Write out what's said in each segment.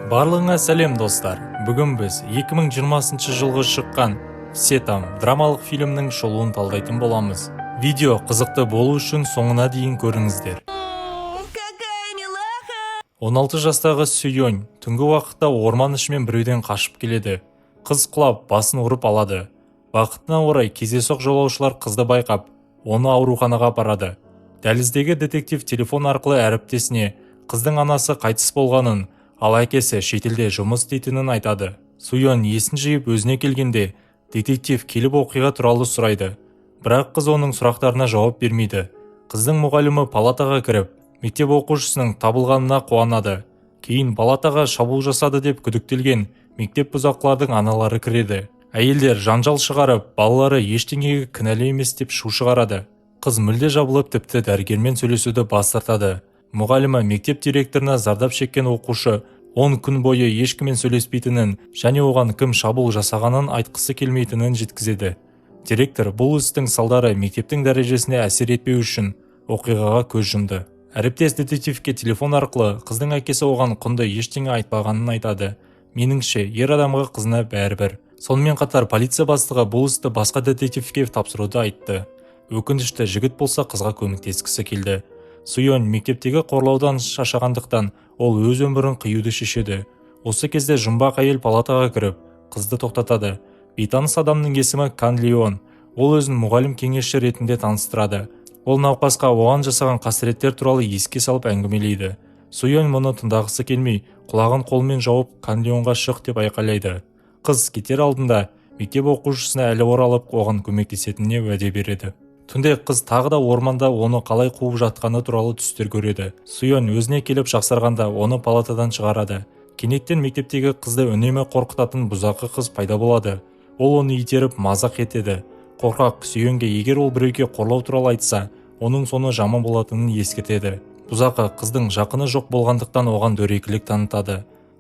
Барлығыңа сәлем, достар! Бүгін біз 2020 жылғы шыққан «Все там» драмалық фильмнің шолуын талдайтын боламыз. Видео қызықты болу үшін соңына дейін көріңіздер. Какая милаха! 16 жастағы Сүйон түнгі уақытта орман ішімен біреуден қашып келеді. Қыз құлап, басын ұрып алады. Бақытына орай, кездейсоқ жолаушылар қызды байқап, оны ауруханаға апарады. Дәліздегі детектив телефон арқылы әріптесіне қыздың анасы қайтыс болғанын, ал әкесі шетелде жұмыс істейтінін айтады. Суйон есін жиып, өзіне келгенде, детектив келіп, оқиға туралы сұрайды. Бірақ қыз оның сұрақтарына жауап бермейді. Қыздың мұғалімі палатаға кіріп, мектеп оқушысының табылғанына қуанады. Кейін палатаға шабуыл жасады деп күдіктелген мектеп бұзақылардың аналары кіреді. Әйелдер жанжал шығарып, балалары ештеңеге кінәлі емес деп шу шығарады. Қыз мүлде жабылып, тіпті дәрігермен сөйлесуді бас тартады. Мұғалімі мектеп директорына зардап шеккен оқушы 10 күн бойы ешкіммен сөйлеспейтінін және оған кім шабуыл жасағанын айтқысы келмейтінін жеткізеді. Директор бұл істің салдары мектептің дәрежесіне әсер етпеу үшін оқиғаға көз жұмды. Әріптес детективке телефон арқылы қыздың әкесі оған құнды ештеңе айтпағанын айтады. Меніңше, ер адамға қызына бәрібір. Сонымен қатар полиция бастығы бұл істі басқа детективке тапсыруды айтты. Өкінішті, жігіт болса, қызға көмектескісі келді. Суйон мектептегі қорлаудан шаршағандықтан, ол өз өмірін қиюды шешеді. Осы кезде жұмбақ әйел палатаға кіріп, қызды тоқтатады. Бейтаныс адамның есімі Кан Леон. Ол өзін мұғалім кеңесші ретінде таныстырады. Ол науқасқа оған жасаған қасіреттер туралы еске салып әңгімелейді. Суйон мұны тыңдағысы келмей, құлағын қолымен жауып, Кан Леонға «Шық» деп айқайлайды. Қыз кетер алдында мектеп оқушысына әлі оралып, оған көмектесетініне уәде береді. Түнде қыз тағы да орманда оны қалай қуып жатқаны туралы түстер көреді. Суйон өзіне келіп жақсарғанда, оны палатадан шығарады. Кенеттен мектептегі қызды үнемі қорқытатын бұзақы қыз пайда болады. Ол оны итеріп, мазақ етеді. Қорқақ Сүйонге егер ол біреуге қорлау туралы айтса, оның соңы жаман болатынын ескертеді. Бұзақы қыздың жақыны жоқ болғандықтан, оған дөрекілік танытады.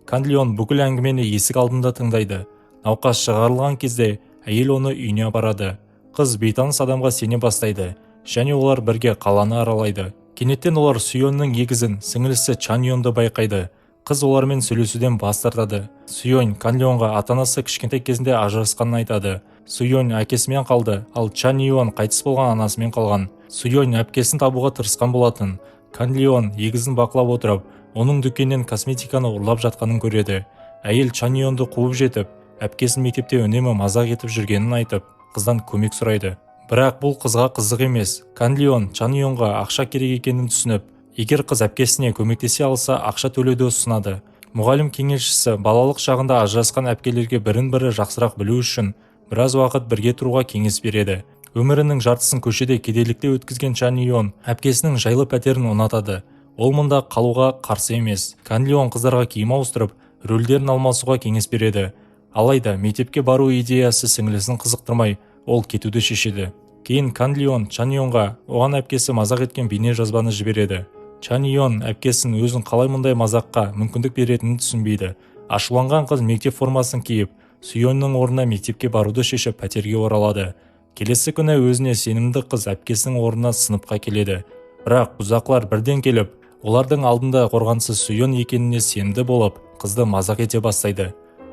Канлеон бүкіл әңгімені есік алдында тыңдайды. Науқас шығарылған кезде әйел оны үйіне апарады. Қыз бейтаныс адамға сене бастайды және олар бірге қаланы аралайды. Кенеттен олар Сүйонның егізін, сіңілісі Чаньонды байқайды. Қыз олармен сөйлесуден бас тартады. Сүйон Канлеонға ата-анасы кішкентай кезінде ажырасқанын айтады. Сүйон әкесімен қалды, ал Чаньон қайтыс болған анасымен қалған. Сүйон әпкесін табуға тырысқан болатын. Канлеон егізін бақылап отырып, оның дүкеннен косметиканы ұрлап жатқанын көреді. Әйел Чаньонды қуып жетіп, әпкесін мектепте үнемі мазақ етіп жүргенін айтып, қыздан көмек сұрайды. Бірақ бұл қызға қызық емес. Канлеон Чаньонға ақша керек екенін түсініп, егер қыз әпкесіне көмектесе алса, ақша төлеуді ұсынады. Мұғалім кеңесшісі балалық шағында ажырасқан әпкелерге бірін-бірі жақсырақ білу үшін біраз уақыт бірге тұруға кеңес береді. Өмірінің жартысын көшеде кедейлікте өткізген Чаньон әпкесінің жайлы пәтерін ұнатады. Ол мұнда қалуға қарсы емес. Канлеон қыздарға киім ауыстырып, рөлдерін алмасуға кеңес береді. Алайда мектепке бару идеясы сіңілісін қызықтырмай, ол кетуді шешеді. Кейін Канлеон Чаньонға оған әпкесі мазақ еткен бейне жазбаны жібереді. Чаньон әпкесін өзін қалай мұндай мазаққа мүмкіндік беретінін түсінбейді. Ашуланған қыз мектеп формасын киіп, Сүйонның орнына мектепке баруды шешіп, пәтерге оралады. Келесі күні өзіне сенімді қыз әпкесінің орнына сыныпқа келеді. Бірақ бұзақылар бірден келіп, олардың алдында қорғансыз Сүйон екеніне сенімді болып, қызды мазақ ете бастайды.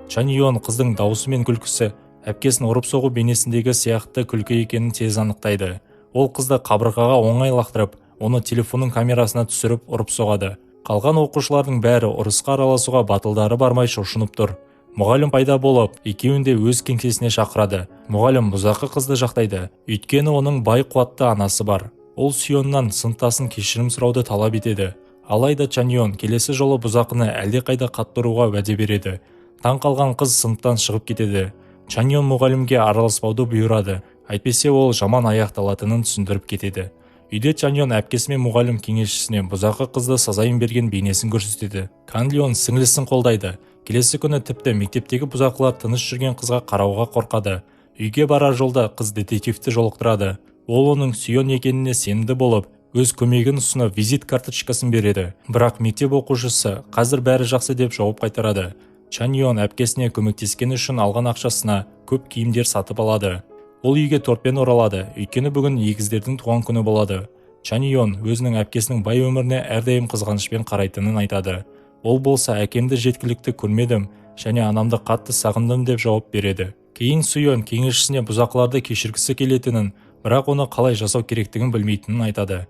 Чаньон қыздың дауысы мен күлкісі әпкесін ұрып-соғу бейнесіндегі сияқты күлкі екенін тез анықтайды. Ол қызды қабырғаға оңай лақтырып, оны телефонның камерасына түсіріп, ұрып соғады. Қалған оқушылардың бәрі ұрысқа араласуға батылдары бармай, шошынып тұр. Мұғалім пайда болып, екеуін де өз кеңсесіне шақырады. Мұғалім бұзақы қызды жақтайды, өйткені оның бай, қуатты анасы бар. Ол Сүйоннан сыныптасын кешірім сұрауды талап етеді. Алайда Чаньон келесі жолы бұзақыны әлдеқайда қатты ұруға уәде береді. Таң қалған қыз сыныптан шығып кетеді. Чаньон мұғалімге араласпауды бұйырады, әйтпесе ол жаман аяқталатынын түсіндіріп кетеді. Үйде Чаньон әпкесі мен мұғалім кеңесшісіне бұзақы қызды сазайын берген бейнесін көрсетеді. Канлеон сіңлісін қолдайды. Келесі күні тіпті мектептегі бұзақылар тыныш жүрген қызға қарауға қорқады. Үйге барар жолда қыз детективті жолықтырады. Ол оның Сүйон екеніне сенімді болып, өз көмегін ұсынып, визит карточкасын береді. Бірақ мектеп оқушысы «Қазір бәрі жақсы» деп жауап қайтарады. Чаньон әпкесіне көмектескені үшін алған ақшасына көп киімдер сатып алады. Ол үйге тортпен оралады, өйткені бүгін егіздердің туған күні болады. Чаньон өзінің әпкесінің бай өміріне әрдайым қызғанышпен қарайтынын айтады. Ол болса, әкемді жеткілікті көрмедім және анамды қатты сағындым деп жауап береді. Кейін Сүйон кеңесшісіне бұзақыларды кешіргісі келетінін, бірақ оны қалай жасау керектігін білмейтінін айтады.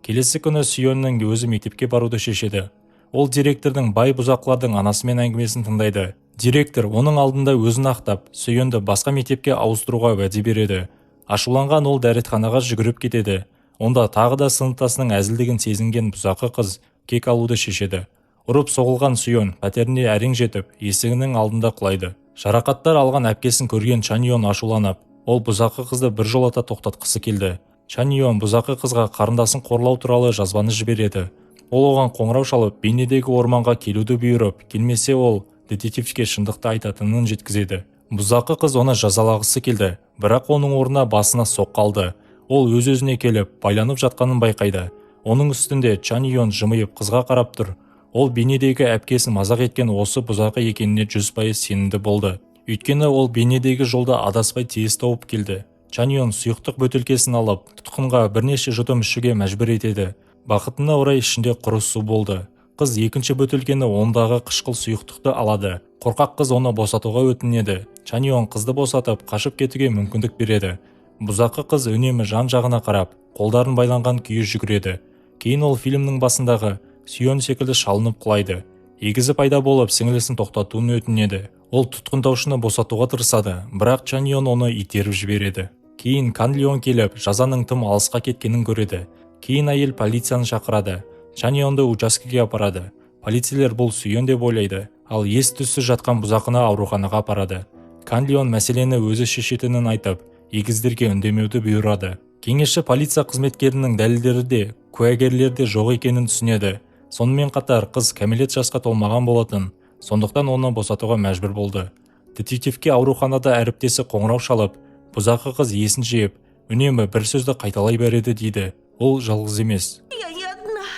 Келесі күні Сүйонның өзі мектепке баруды шешеді. Ол директордың бай бұзақылардың анасымен әңгімесін тыңдайды. Директор оның алдында өзін ақтап, Сүйонды басқа мектепке ауыстыруға уәде береді. Ашуланған ол дәретханаға жүгіріп кетеді. Онда тағы да сыныптасының әзілдігін сезінген бұзақы қыз кек алуды шешеді. Ұрып соғылған Сүйон пәтеріне әрең жетіп, есігінің алдында құлайды. Жарақаттар алған әпкесін көрген Чаньон ашуланып, ол бұзақы қызды біржолата тоқтатқысы келді. Чаньон бұзақы қызға қарындасын қорлау туралы жазбаны жібереді. Ол оған қоңырау шалып, бейнедегі орманға келуді бұйырып, келмесе, ол детективке шындықты айтатынын жеткізеді. Бұзақы қыз оны жазалағысы келді, бірақ оның орнына басына соққы алды. Ол өз-өзіне келіп, байланып жатқанын байқайды. Оның үстінде Чаньон жымиып қызға қарап тұр. Ол бейнедегі әпкесін мазақ еткен осы бұзақы екеніне 100% сенімді болды, өйткені ол бейнедегі жолды адаспай тез тауып келді. Чаньон сұйықтық бөтелкесін алып, тұтқынға бірнеше жұтым ішуге мәжбүр етеді. Бақытына орай, ішінде құры су болды. Қыз екінші бөтелкені, ондағы қышқыл сұйықтықты алады. Қорқақ қыз оны босатуға өтінеді. Чаньон қызды босатып, қашып кетуге мүмкіндік береді. Бұзақы қыз үнемі жан-жағына қарап, қолдарын байланған күйі жүгіреді. Кейін ол фильмнің басындағы Сүйон секілді шалынып құлайды. Егізі пайда болып, сіңілісін тоқтатуын өтінеді. Ол тұтқындаушыны босатуға тырысады, бірақ Чаньон оны итеріп жібереді. Кейін Канлион келіп, жазаның тым алысқа кеткенін көреді. Кейін әйел полицияны шақырады. Чаньонды учаскеге апарады. Полицейлер бұл Сүйон деп ойлайды, ал ес түссіз жатқан бұзақыны ауруханаға апарады. Канлион мәселені өзі шешетінін айтып, егіздерге үндемеуді бұйырады. Кеңесші полиция қызметкерінің дәлелдері де, куәгерлері де жоқ екенін түсінеді. Сонымен қатар қыз кәмелет жасқа толмаған болатын, сондықтан оны босатуға мәжбүр болды. Детективке ауруханада әріптесі қоңырау шалып, бұзақы қыз есін жиып, үнемі бір сөзді қайталай береді дейді: ол жалғыз емес. Я не одна.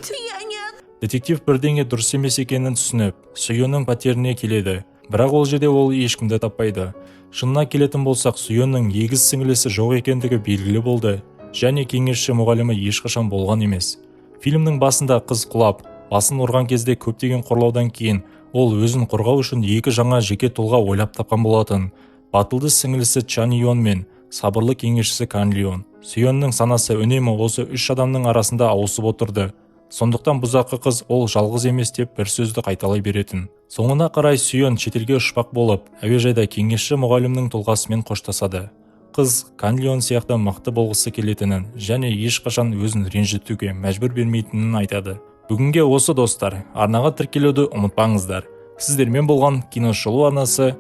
Я не одна. Детектив бірдеңе дұрыс емес екенін түсініп, Сүйонның пәтеріне келеді, бірақ ол жерде ол ешкімді таппайды. Шынына келетін болсақ, Сүйонның егіз сіңілісі жоқ екендігі белгілі болды және кеңесші мұғалімі ешқашан болған емес. Фильмнің басында қыз құлап, басын ұрған кезде көптеген қорлаудан кейін ол өзін қорғау үшін екі жаңа жеке тұлға ойлап тапқан болатын: батылды сіңілісі Чаньон мен сабырлы кеңесшісі Канлион. Сүйонның санасы үнемі осы үш адамның арасында ауысып отырды, сондықтан бұзақы қыз ол жалғыз емес деп бір сөзді қайталай беретін. Соңына қарай Сүйон шетелге ұшпақ болып, әуежайда кеңесші мұғалімнің тұлғасымен қоштасады. Қыз Канлион сияқты мықты болғысы келетінін және ешқашан өзін ренжітуге мәжбүр бермейтінін айтады. Бүгінге осы, достар. Арнаға тіркелуді ұмытпаңыздар. Сіздермен болған Киношолу арнасы.